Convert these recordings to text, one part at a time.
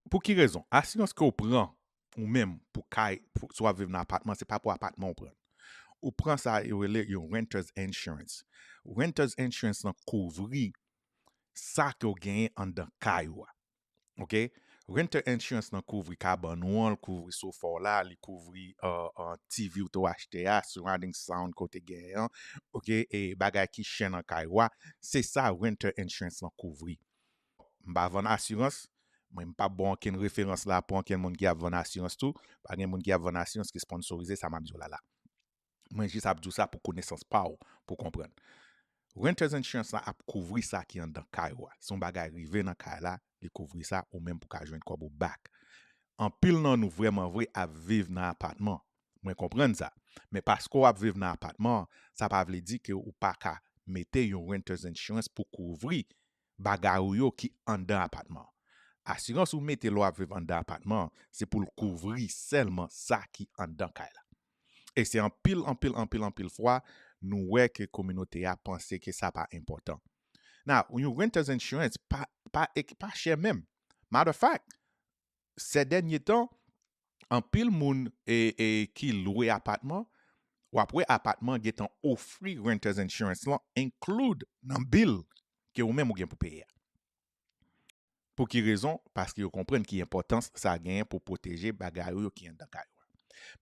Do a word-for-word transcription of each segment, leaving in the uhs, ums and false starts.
Pou ki rezon? Asirans ke w pran ou menm pou kay, pou, si w ap viv nan apatman, se pa pou apatman w pran. Ou pran sa yo rele yon renter's insurance. Renter's insurance lan kouvri sa ke w genyen anndan kay ou a. Ok? Renter insurance lan kouvri kabann ou an, l kouvri sofa w la, li kouvri uh, uh, T V ou te achte a, surrounding sound ke w te genyen an, ok? E bagay ki chè nan kay ou a, se sa renter insurance lan kouvri. M pa vann asirans, mwen m pa ba w ankenn referans la pou ankenn moun ki ap vann asirans tou, pa gen moun ki ap vann asirans ki sponsorize sa m ap di w la la. Mwen jis ap di w sa pou konesans pa w, pou konprann. Renter's insurance la ap kouvri sa ki anndan kay ou a. Si yon bagay rive nan kay la, li kouvri sa ou menm pou ka jwenn kòb ou back. Anpil nan nou vrèman vre ap viv nan apatman. Mwen konprann sa. Men paske w ap viv nan apatman, sa pa vle di ke ou pa ka mete yon renter's insurance pou kouvri bagay ou yo ki anndan apatman. Asirans ou mete lè w ap viv anndan apatman, se pou l kouvri sèlman sa ki anndan kay la. E se anpil, anpil, anpil, anpil fwa, nou wè ke kominote a panse ke sa pa enpòtan. Now, yon renter's insurance pa, pa, pa chè menm. Matter of fact, sè dènye tan, anpil moun e, e, ki lwe apatman, w ap wè apatman gentan ofri renter's insurance lan include nan bill ke ou menm ou gen pou peye a. Pou ki rezon? Paske yo konprann ki enpòtans sa genyen pou pwoteje bagay ou yo ki anndan kay ou a.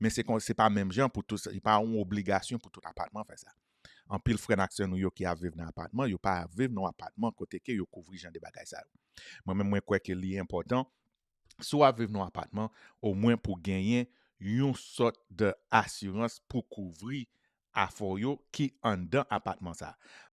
Men se kon, se pa menm jan pou tout, se pa yon obligasyon pou tout apatman fè sa. Anpil frè n ak sè nou yo ki ap viv nan apatman, yo pa ap viv nan apatman kote ke yo kouvri jan de bagay sa yo. Mwen menm, mwen kwè ke li enpòtan, si w ap viv nan apatman, omwen pou genyen yon sòt de asirans pou kouvri afè w yo ki anndan apatman sa.